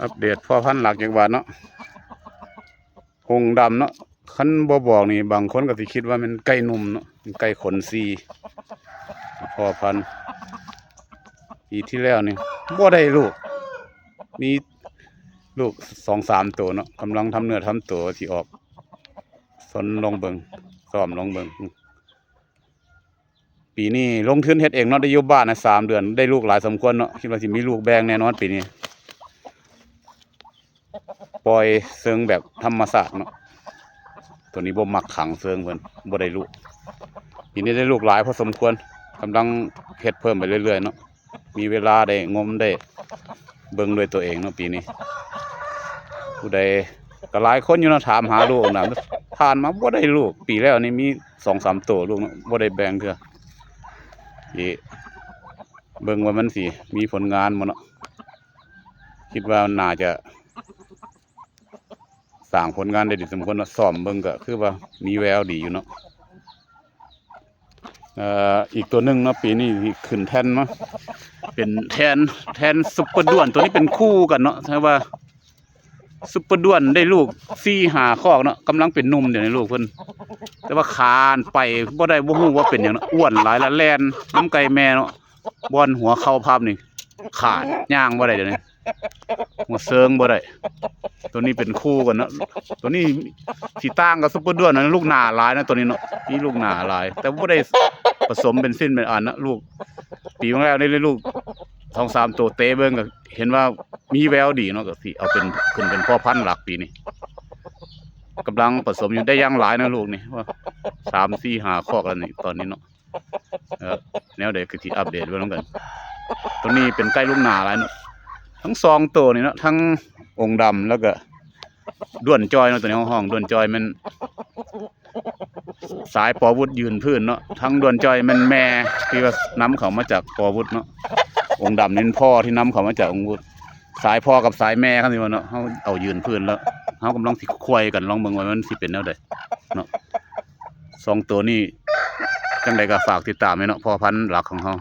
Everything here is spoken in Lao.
ອັບເດດພໍ່ພັນຫຼັກຈັກບາດເນາະ ອົງດຳເນາະ. ຄັນບໍ່ບອກນີ້ ບາງຄົນກໍຊິຄິດວ່າແມ່ນໄກ່ໜຸ່ມເນາະ ໄກ່ຂົນສີ່ ພໍ່ພັນ. ປີທີ່ແລ້ວນີ້ບໍ່ໄດ້ລູກ ມີລູກສອງສາມໂຕເນາະ ກຳລັງທຳເນື້ອທຳໂຕ ຊິອອກຊົນລອງເບິ່ງ ຊ້ອມລອງເບິ່ງ. ປີນີ້ລົງທຶນເຮັດເອງເນາະ ໄດ້ຢູ່ບ້ານນະສາມເດືອນ ໄດ້ລູກຫຼາຍສົມຄວນເນາະ ຄິດວ່າຊິມີລູກແບ່ງແນ່ນອນປີນີ້. ປ່ອຍເຊີງແບບທຳມະຊາດເນາະ ໂຕນີ້ບໍ່ມັກຂັງເຊີງເພິ່ນ ບໍ່ໄດ້ລູກ. ປີນີ້ໄດ້ລູກຫຼາຍພໍສົມຄວນ ກຳລັງເຮັດເພີ່ມໄປເລື້ອຍໆເນາະ ມີເວລາໄດ້ງົມໄດ້ເບິ່ງດ້ວຍຕົວເອງເນາະປີນີ້. ຜູ້ໃດ ກໍຫຼາຍຄົນຢູ່ເນາະ ຖາມຫາລູກນະ ຜ່ານມາບໍ່ໄດ້ລູກ ປີແລ້ວນີ້ມີສອງສາມໂຕລູກເນາະ ບໍ່ໄດ້ແບ່ງເທື່ອ. ຊິເບິ່ງວ່າມັນຊິມີຜົນງານບໍ່ເນາະ ຄິດວ່າໜ້າຈະສ້າງຜົນງານໄດ້ດີສົມຄວນເນາະ ຊ້ອມເບິ່ງກໍຄືວ່າມີແວວດີຢູ່ເນາະ. ເອີ ອີກຕົວໜຶ່ງເນາະ ປີນີ້ຂຶ້ນແທ່ນມາ ເປັນແທ່ນ ແທ່ນຊຸບເປີດ້ວນ ຕົວນີ້ເປັນຄູ່ກັນເນາະ ແຕ່ວ່າຊຸບເປີດ້ວນໄດ້ລູກສີ່ຫ້າຄອກເນາະ ກຳລັງເປັນໜຸ່ມ ດຽວນີ້ລູກເພິ່ນ ແຕ່ວ່າຂາໄປບໍ່ໄດ້ ບໍ່ຮູ້ວ່າເປັນຫຍັງເນາະ ອ້ວນຫຼາຍລະແລ່ນນຳໄກ່ແມ່ເນາະ ບ່ອນຫົວເຂົ່າພັບນີ້ຂາດ ຍ່າງບໍ່ໄດ້ດຽວນີ້ ຫົວເຊີງບໍ່ໄດ້. ຕົວນີ້ເປັນຄູ່ກັນເນາະ ຕົວນີ້ຊິຕ່າງກັບຊຸບເປີດ້ວນນະ ລູກໜ້າຫຼາຍນະ ຕົວນີ້ເນາະ ມີລູກໜ້າຫຼາຍ ແຕ່ບໍ່ໄດ້ປະສົມເປັນຊິ້ນເປັນອັນນະລູກ. ປີມາແລ້ວນີ້ລູກສອງສາມໂຕ ເຕະເບິ່ງກໍເຫັນວ່າມີແວວດີເນາະ ກໍຊິເອົາເປັນ ຂຶ້ນເປັນພໍ່ພັນຫຼັກປີນີ້ ກຳລັງປະສົມຢູ່ ໄດ້ຢ່າງຫຼາຍນະລູກນີ້ ວ່າສາມ ສີ່ ຫ້າຄອກແລ້ວນີ້ຕອນນີ້ເນາະ. ເອີ ແນວໃດກໍຊິອັບເດດໄວ້ນຳກັນ. ຕົວນີ້ເປັນໄກ່ລູກໜ້າຫຼາຍເນາະ ທັງສອງໂຕນີ້ເນາະ ທັງອົງດຳ ແລ້ວກໍດ້ວນຈ່ອຍເນາະ ຕົວນີ້ເຮົາຮ້ອງດ້ວນຈ່ອຍ ແມ່ນສາຍປໍວຸດຢືນພື້ນເນາະ ທັງດ້ວນຈ່ອຍແມ່ນແມ່ທີ່ວ່ານຳເຂົ້າມາຈາກປໍວຸດເນາະ ອົງດຳນີ້ແມ່ນພໍ່ທີ່ນຳເຂົ້າມາຈາກອົງວຸດ ສາຍພໍ່ກັບສາຍແມ່ ຄັນຊິວ່າເນາະ ເຮົາເອົາຢືນພື້ນແລ້ວ ເຮົາກຳລັງຊິຄວາຍກັນ ລອງເບິ່ງວ່າມັນຊິເປັນແນວໃດເນາະ. ສອງໂຕນີ້ ຈັ່ງໃດກໍຝາກຕິດຕາມແດ່ເນາະ ພໍ່ພັນຫຼັກຂອງເຮົາ.